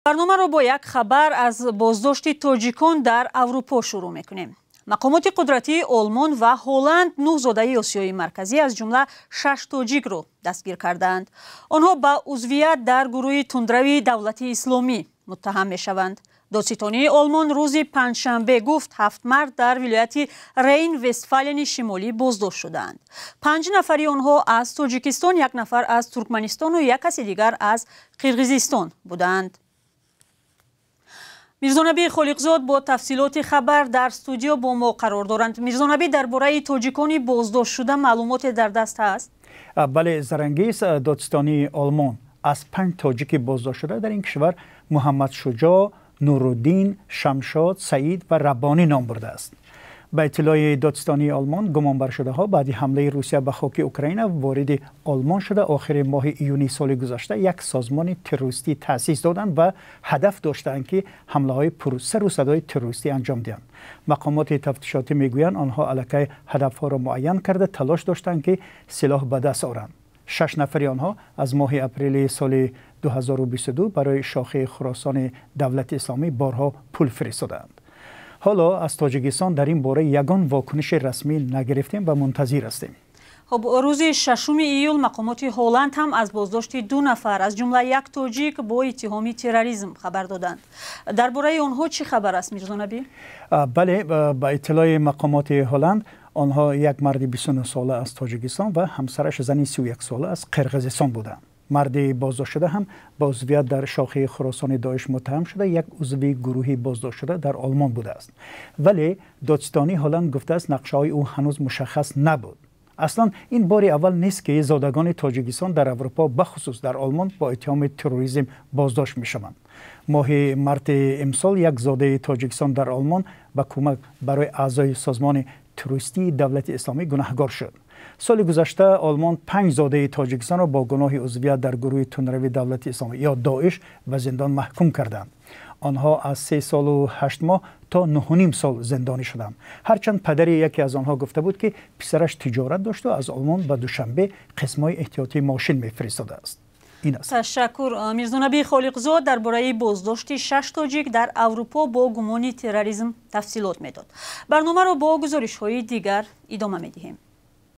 Барномаро бо як хабар аз боздошти тоҷикон дар Аврупо шурӯъ мекунем. Мақомоти қудратии Олмон ва Ҳолланд нӯҳ зодаи Осиёи Марказӣ, аз ҷумла шаш тоҷикро дастгир кардаанд. Онҳо ба узвият дар гурӯҳи тундрави Давлати Исломӣ муттаҳам мешаванд. Додситонии Олмон рӯзи панҷшанбе гуфт, ҳафт мард дар вилояти Рейн Вестфалени Шимолӣ боздошт шудаанд. Панҷ нафари онҳо аз Тоҷикистон, як нафар аз Туркманистону як каси дигар аз Қирғизистон будаанд. Мирзонабӣ Холиқзод бо тафсилоти хабар дар студио бо мо қарор доранд. Мирзонабӣ, дар бораи тоҷикони боздоштшуда маълумоте дар даст ҳаст? Бале, Зарангиз, додситонии Олмон аз панҷ тоҷики боздоштшуда дар ин кишвар Муҳаммад Шуҷоъ, Нуруддин, Шамшод, Саид ва Раббонӣ ном бурдааст. Ба иттилои додситонии Олмон, гумонбаршудаҳо баъди ҳамлаи Русия ба хоки Украина вориди Олмон шуда, охири моҳи июни соли гузашта як созмони террористӣ таъсис доданд ва ҳадаф доштаанд, ки ҳамлаҳои пурсару садои террористӣ анҷом диҳанд. Мақомоти тафтишотӣ мегӯянд, онҳо аллакай ҳадафҳоро муайян карда, талош доштанд, ки силоҳ ба даст оранд. Шаш нафари онҳо аз моҳи апрели соли 2022 барои шохаи Хуросони Давлати Исломӣ борҳо пул фиристодаанд. Ҳоло аз Тоҷикистон дар ин бора ягон вокуниши расмӣ нагирифтем ва мунтазир ҳастем. Хуб, рӯзи 6 июл мақомоти Ҳолланд ҳам аз боздошти ду нафар, аз ҷумла як тоҷик, бо иттиҳоми терроризм хабар доданд. Дар бораи онҳо чӣ хабар аст, Мирзонабӣ? Бале, ба иттилои мақомоти Ҳолланд, онҳо як марди 29 сола аз Тоҷикистон ва ҳамсараш, зани 31 сола аз Қирғизистон буданд. Марди боздоштшуда ҳам ба узвият дар шохаи Хуросони Доиш муттаҳам шуда, як узви гурӯҳи боздоштшуда дар Олмон будааст, вале додситонии Ҳолланд гуфтааст, нақшаҳои ӯ ҳанӯз мушаххас набуд. Аслан ин бори аввал нест, ки зодагони Тоҷикистон дар Аврупо, бахусус дар Олмон, бо иттиҳоми терроризм боздошт мешаванд. Моҳи марти имсол як зодаи Тоҷикистон дар Олмон ба кӯмак барои аъзои созмони террористии Давлати Исломӣ гунаҳгор шуд. Соли гузашта Олмон панҷ зодаи Тоҷикистонро бо гуноҳи узвият дар гурӯҳи тундрави Давлати Исломӣ ё Доиш ба зиндон маҳкум карданд. Онҳо аз 3 солу 8 моҳ то 9,5 сол зиндонӣ шуданд. Ҳарчанд падари яке аз онҳо гуфта буд, ки писараш тиҷорат дошту аз Олмон ба Душанбе қисмҳои эҳтиётии мошин мефиристодааст. Ин аст. Ташаккур. Мирзонабӣ Холиқзод дар бораи боздошти шаш тоҷик дар Аврупо бо гумони терроризм тафсилот медод. Барномаро бо гузоришҳои дигар идома медиҳем.